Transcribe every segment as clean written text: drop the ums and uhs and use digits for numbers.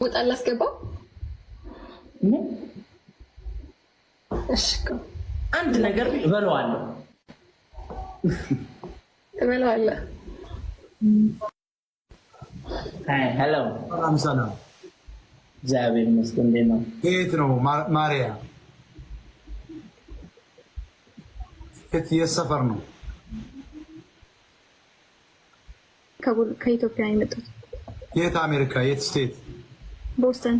ሞጣ ላስገባው። ምን? እሺ። አንድ ነገር እበለዋለሁ። ትበለዋለህ። Hello። ሰላም ሰላም። እግዚአብሔር ይመስገን። እንዴት ነው? የት ነው ማሪያ? የት ሰፈር ነው? ከኢትዮጵያ የመጡት። የት አሜሪካ? የት state? ቦስተን።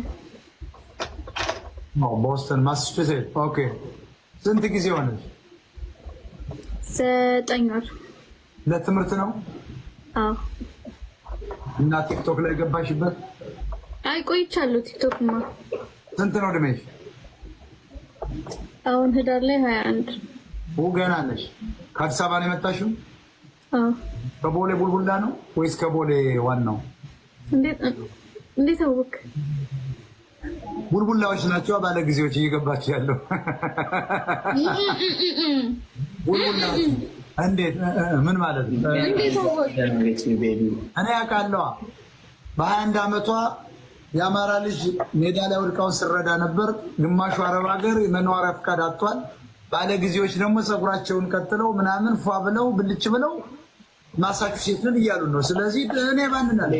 ቦስተን ማሳቹሴትስ። Okay። ስንት ጊዜ ሆነች? 9 ወር። ለትምህርት ነው? አዎ። እና ቲክቶክ ላይ ገባሽበት? አይ፣ ቆይቻለሁ። ቲክቶክማ። ስንት ነው እድሜሽ? አሁን ህዳር ላይ 21። ገና ነሽ። ከአዲስ አበባ ነው የመጣሽው? አዎ። ከቦሌ ቡልቡላ ነው ወይስ ከቦሌ ዋናው? እንዴት አወክ? ቡልቡላዎች ናቸው ባለ ጊዜዎች እየገባች ያለው። ቡልቡላዎች እንዴት? ምን ማለት ነው? እንዴት አወክ? እኔ ያውቃለዋ። በ21 ዓመቷ የአማራ ልጅ ሜዳ ላይ ወድቃውን ስረዳ ነበር። ግማሹ አረብ ሀገር መኖሪያ ፈቃድ አጥቷል። ባለ ጊዜዎች ደግሞ ፀጉራቸውን ቀጥለው ምናምን ፏ ብለው ብልጭ ብለው ማሳቹሴትን እያሉ ነው። ስለዚህ እኔ ባንናለ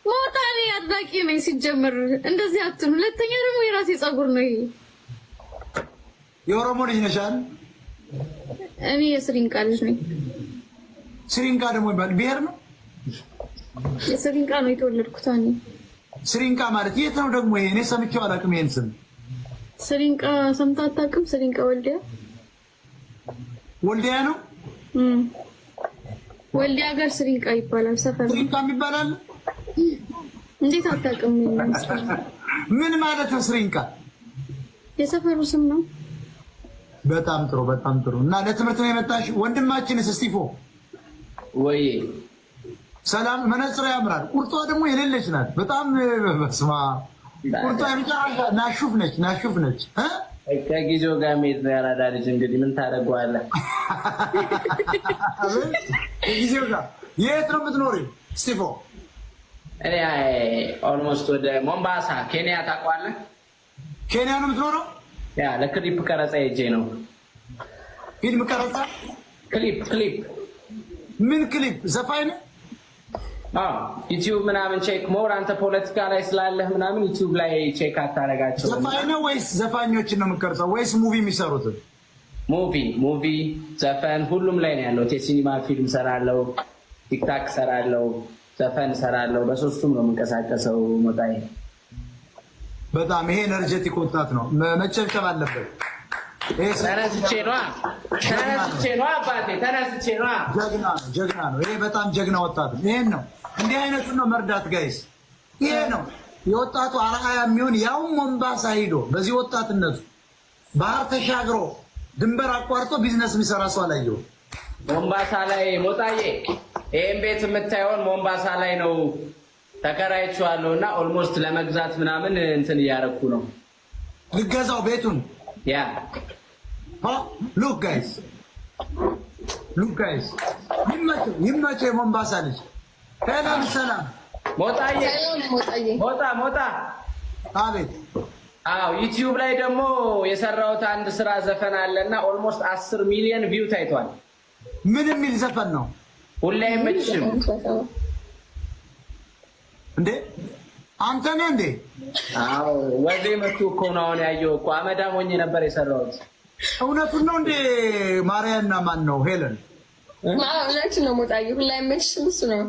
ሞጣ፣ እኔ አድናቂ ነኝ። ሲጀመር እንደዚህ አትሁን። ሁለተኛ ደግሞ የራሴ ፀጉር ነው ይሄ። የኦሮሞ ልጅ ነሽ አይደል? እኔ የስሪንቃ ልጅ ነኝ። ስሪንቃ ደግሞ ይባል ብሔር ነው። የስሪንቃ ነው የተወለድኩት እኔ። ስሪንቃ ማለት የት ነው ደግሞ ይሄ? እኔ ሰምቼው አላውቅም ይሄን ስም። ስሪንቃ ሰምተህ አታውቅም? ስሪንቃ ወልዲያ። ወልዲያ ነው። ወልዲያ ጋር ስሪንቃ ይባላል ሰፈር። ስሪንቃ የሚባል? እንዴት አታውቅም? ምን ማለት ነው ስሪንቃ? የሰፈሩ ስም ነው። በጣም ጥሩ፣ በጣም ጥሩ። እና ለትምህርት ነው የመጣሽ? ወንድማችንስ እስጢፎ? ወይ። ሰላም። መነጽሮ ያምራል። ቁርጧ ደግሞ የሌለች ናት። በጣም በስመ አብ፣ ቁርጧ የመጨረሻ ናሹፍ ነች፣ ናሹፍ ነች። ከጊዜው ጋር መሄድ ነው ያራዳ ልጅ። እንግዲህ ምን ታደርገዋለህ? ከጊዜው ጋር። የት ነው የምትኖሪው እስጢፎ? እኔ almost ወደ ሞምባሳ ኬንያ፣ ታውቀዋለህ? ኬንያ ነው የምትኖረው? Yeah፣ ለክሊፕ ቀረጻ ሄጄ ነው። ፊልም ቀረጻ? ክሊፕ፣ ክሊፕ። ምን ክሊፕ? ዘፋኝ ነው? ዩቲዩብ ምናምን check more፣ አንተ ፖለቲካ ላይ ስላለህ ምናምን ዩቲዩብ ላይ check አታደርጋቸው። ዘፋኝ ነው ወይስ ዘፋኞችን ነው የምትቀርጸው ወይስ movie የሚሰሩትን? Movie፣ movie፣ ዘፈን ሁሉም ላይ ነው ያለው። የሲኒማ ፊልም ሰራለው፣ ቲክታክ ሰራለው፣ ዘፈን ሰራለው። በሶስቱም ነው የምንቀሳቀሰው። ሞጣዬ። በጣም ይሄ energetic ወጣት ነው፣ መጨብጨብ አለበት። ተነስቼ ነዋ፣ ተነስቼ ነዋ አባቴ፣ ተነስቼ ነዋ። ጀግና ነው፣ ጀግና ነው። ይሄ በጣም ጀግና ወጣት ነው። ይሄን ነው፣ እንዲህ አይነቱን ነው መርዳት guys። ይሄ ነው የወጣቱ አርአያ የሚሆን። ያውም ሞምባሳ ሂዶ በዚህ ወጣትነቱ ባህር ተሻግሮ ድንበር አቋርጦ ቢዝነስ የሚሰራ ሰው አላየሁም። ሞምባሳ ላይ ሞጣዬ፣ ይሄን ቤት የምታየውን ሞምባሳ ላይ ነው ተከራይቼዋለሁ እና almost ለመግዛት ምናምን እንትን እያደረኩ ነው። ልገዛው ቤቱን? Yeah. Look guys, look guys፣ ይመቸው ይመቸው። የሞምባሳ ልጅ። ሄለን ሰላም። ሞጣዬ። ሞጣዬ። ሞጣ፣ ሞጣ። አቤት። አዎ፣ ዩቲዩብ ላይ ደግሞ የሰራሁት አንድ ስራ ዘፈን አለና almost 10 ሚሊዮን view ታይቷል። ምን የሚል ዘፈን ነው? ሁሌ አይመችሽም። እንዴ፣ አንተ ነህ እንዴ? አዎ፣ ወዜ መቱ እኮ ነው አሁን ያየው እኮ፣ አመዳም ሆኜ ነበር የሰራሁት። እውነቱን ነው እንዴ? ማርያና ማን ነው? ሄለን። እውነቱን ነው ሞጣዬ። ሁሌ አይመችሽም እሱ ነው።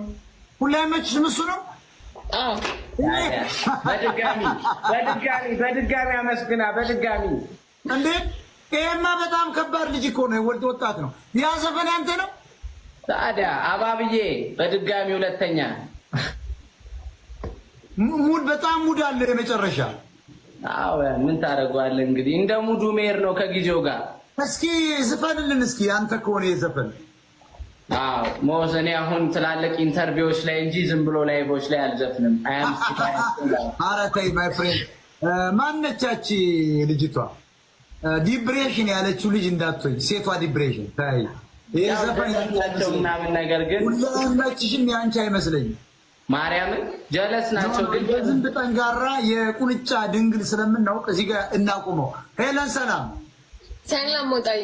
ሁሌ አይመችሽም እሱ ነው። አዎ። በድጋሚ፣ በድጋሚ፣ በድጋሚ አመስግና፣ በድጋሚ። እንዴ፣ ይሄማ በጣም ከባድ ልጅ እኮ ነው። ወልድ ወጣት ነው። ያ ዘፈን ያንተ ነው? ታዲያ አባብዬ፣ በድጋሚ ሁለተኛ። Mood፣ በጣም mood አለ የመጨረሻ። አዎ፣ ምን ታደርገዋለህ እንግዲህ፣ እንደ mood ኡ ሜር ነው ከጊዜው ጋር። እስኪ ዝፈንልን እስኪ አንተ ከሆነ የዘፈን። አዎ ሞስ፣ እኔ አሁን ትላልቅ interview ዎች ላይ እንጂ ዝም ብሎ live ኦች ላይ አልዘፍንም። አያም። ኧረ ተይ my friend። ማነቻች ልጅቷ depression ያለችው ልጅ እንዳትሆኝ፣ ሴቷ depression ተይ። ይሄ ዘፈን ምናምን ነገር ግን ሁላችሽም የአንቺ አይመስለኝም። ማርያምን jealous ናቸው ግን የዝንብ ጠንጋራ የቁንጫ ድንግል ስለምናውቅ እዚህ ጋር እናቁመው። ሄለን ሰላም ሰላም ሞጣዬ፣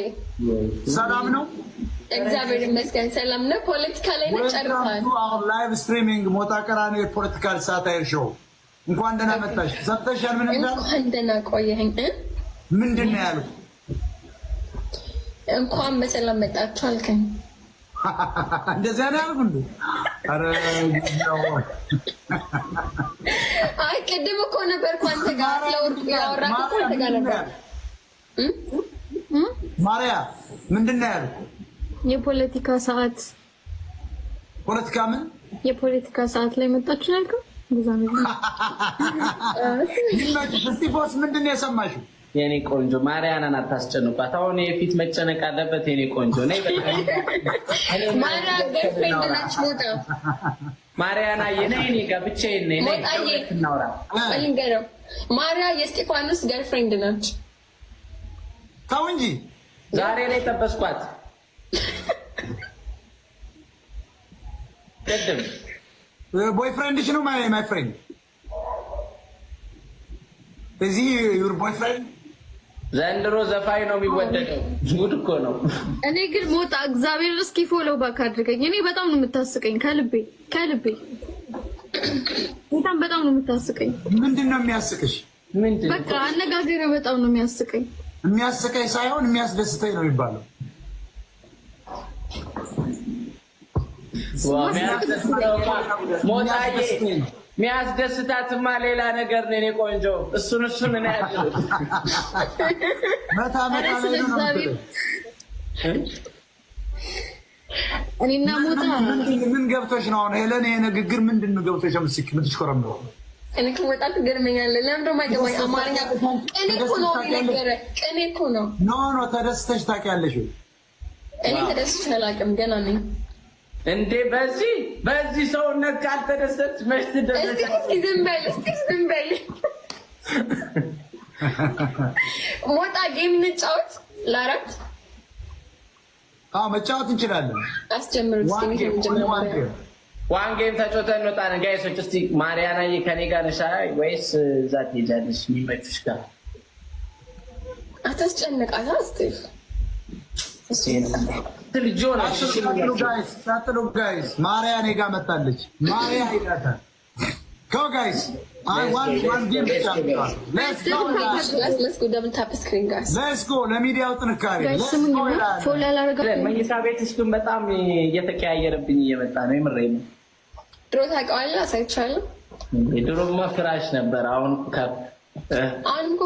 ሰላም ነው። እግዚአብሔር ይመስገን ሰላም ነው። ፖለቲካ ላይ ነው ጨርሰሃል። Live streaming ሞጣ ቀራኒዮ የ political satire show እንኳን ደህና መጣሽ። ሰምተሻል? ምን እንዳሉ? እንኳን ደህና ቆየኸኝ። ምንድን ነው ያሉት? እንኳን በሰላም መጣችሁ አልከኝ። እንደዚያ ነው ያልኩ እንዴ? ኧረ አይ ቅድም እኮ ነበርኩ አንተ ጋር ስለ ወርቁ ያወራኩ እኮ አንተ ጋር ነበር። ማርያ ምንድን ነው ያልኩ? የፖለቲካ ሰዓት ፖለቲካ ምን የፖለቲካ ሰዓት ላይ መጣችሁ ነው ያልከው? እንደዛ ነው። ይመችሽ። እስጢፎስ ምንድን ነው የሰማሽው? የኔ ቆንጆ ማርያናን አታስጨንቋት። አሁን የፊት መጨነቅ አለበት። የኔ ቆንጆ ነይ። በቃ ማርያ girlfriend ናች። ሞጣ ማርያና የኔ እኔ ጋር ብቻዬን ነኝ። ነይ ሞጣዬ እናውራ። ልንገረው፣ ማርያ የእስጢፋኖስ girlfriend ናች። ተው እንጂ ዛሬ ላይ ጠበስኳት። ቅድም Boyfriend ሽ ነው my friend እዚህ your boyfriend ዘንድሮ ዘፋኝ ነው የሚወደደው። ጉድ እኮ ነው። እኔ ግን ሞጣ እግዚአብሔር እስኪ follow back አድርገኝ። እኔ በጣም ነው የምታስቀኝ ከልቤ ከልቤ በጣም በጣም ነው የምታስቀኝ። ምንድን ነው የሚያስቅሽ? ምንድን በቃ አነጋገር በጣም ነው የሚያስቀኝ። የሚያስቀኝ ሳይሆን የሚያስደስተኝ ነው የሚባለው። ሞጣዬ የሚያስደስታትማ ሌላ ነገር ነው። የኔ ቆንጆ እሱን እሱን እኔ ያለው መታ መታ ኧረ ስለ ላይ ነው እግዚአብሔር የምትለው። እኔና ሞጣ ምን ገብቶሽ ነው አሁን ሄለን? ይሄ ንግግር ምንድን ነው ገብቶሽ የምትሽኮረምረው? እኔ እኮ በጣም ትገርመኛለህ። ለምን ደግሞ አይገባኝ? አማርኛ ቅኔ እኮ ነው የነገረህ፣ ቅኔ እኮ ነው። No፣ ተደስተሽ ታውቂያለሽ ወይ? እኔ ተደስቼ አላውቅም፣ ገና ነኝ። እንዴ በዚህ ሰውነት ካልተደሰች መች እስቲ ትደሰች? እስኪ ዝም በል፣ እስቲ ዝም በል። ሞጣ game እንጫወት ለአራት አዎ መጫወት እንችላለን። አስጀምሩት እስኪ። One game, only one game. One game ተጫውተን እንወጣለን። Guys ኦች እስቲ ማርያናዬ ከኔ ጋር ነሽ ወይስ እዛ ትሄጃለሽ የሚመችሽ ጋር? አታስጨንቃት እስቲ። ልጅ ሆነሽ ቀጥሉ guys፣ ቀጥሉ guys። ማርያ እኔ ጋር መጣለች። ማርያ ይላታል። Go guys። One game ብቻ ነው። Let's go guys። Let's go, double tap screen guys። Let's go ለሚዲያው ጥንካሬ። Guys Let's ስሙኝ go ይላል። Follow ያላረጋችሁ መኝታ ቤትሽ ግን በጣም እየተቀያየረብኝ እየመጣ ነው። የምሬን ነው። ድሮ ታውቀዋለህ፣ አሳይቻለሁ። ድሮማ ፍራሽ ነበር። አሁን ከፍ አሁን እኮ